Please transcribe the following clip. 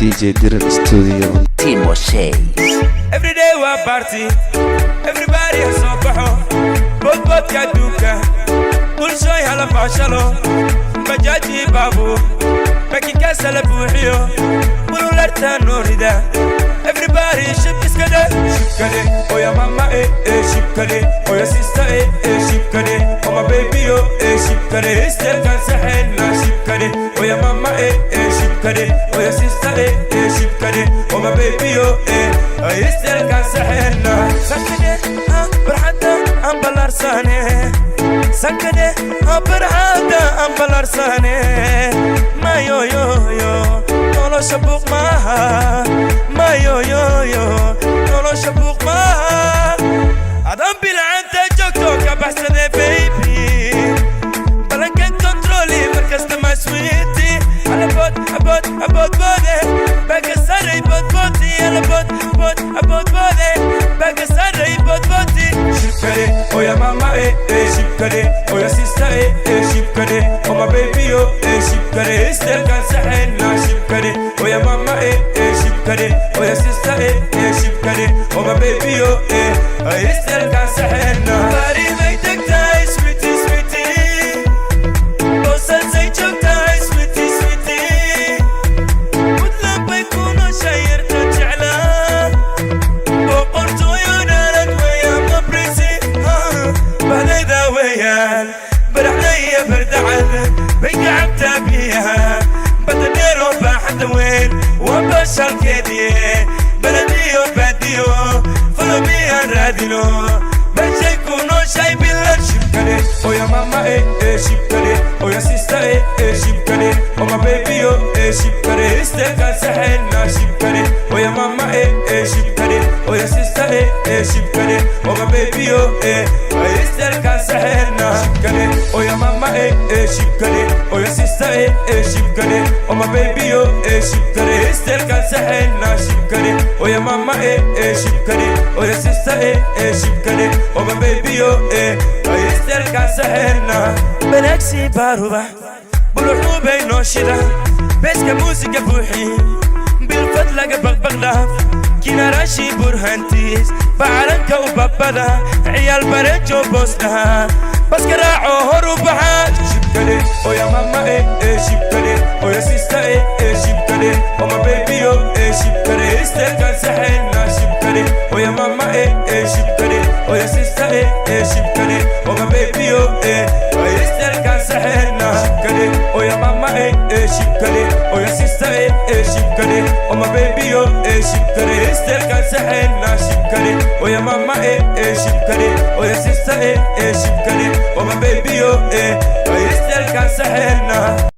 DJ Dirir Studio. Timo Shays. Everyday waa party, everybody ha soo baxo, boodboodka adduunka, bulshooy hala baashalo, bajaaji, baabuur, bakinkaasa la buuxiyo, bulularta noorida. Everybody shib iska dhe, shibkade, oya mama e e, shibkade, oya sister e e, shibkade, oma baby yo e, shibkade, istelkan saxeena, shibkade, oya mama e e, shibkade, oya sister e e, shibkade, oma baby yo e, istelkan saxeena, sankade barxadda aan ballaarsane, sankade barxadda aan ballaarsane, mayoyoyo nolosha buuq maaha, mayoyoyo nolosha buuq maaha, adan bilcanta joogto ka baxsade, baby, balankan controli markasta, my sweetie, alabood abood abood boode baka saray boodbooti, alabood bood abood boode baka saray boodbooti, shibkade, oya mama e e, shibkade, oya sister e e, shibkade, oma baby yo e, shibkade, istelkan saxeena, shibkade, oya mama e e, shibkade, oya sister e e, shibkade, oma baby yo e, istelkan saxeena, bari may tagtahay, sweetie, sweetie, boosasay joogtahay, sweetie, sweetie, Puntland bay ku nooshay, yarta jeclaa, boqortooyo dhalad weeyaan, mabrisi bahdayda weeyaan, baraxdaya bardacad bay gacabtaa biyaha badda dheeroo baaxadda weyn waa bashalkeediye, baladiyo baadiyo falomiyaan raadino meeshay ku nooshay bilan, shibkade, oya mama e e, shibkade, oya sister e e, shibkade, oma baby yo e, shibkade, istelkan saxeena, shibkade, oya mama e e, shibkade, oya sister e e, shibkade, oma baby yo e, istelkan saxeena, shibkade, oya mama e e, shibkade, oya sister e e, shibkade, oma baby yo e, shibkade, istelkan saxeena, shibkade, oya mama e e, shibkade, oya sister e e, shibkade, oma baby yo e, istelkan saxeena, banaagsi baaruba buluxuubay nooshida, beeska muusiga buuxi, bilfadlaga baqbaqdhaaf, kinarashi burhantiis bacalanka u babada, ciyaal bareejo boosnaha, baska raaco hor u baxa, shibkade, oya mama e e, shibkade, oya sister e e, shibkade, oma baby yo e, shibkade, istelkan saxeena, shibkade, oya mama e e, shibkade, oya sister e e, shibkade, oma baby yo e, istelkan saxeena, shibkade, oya mama e e, shibkade, oya sister e e, shibkade, oma baby yo e, shibkade, istelkan saxeena, shibkade, oya mama e e, shibkade, oya sister e e, shibkade, oma baby yo e, istelkan saxeena.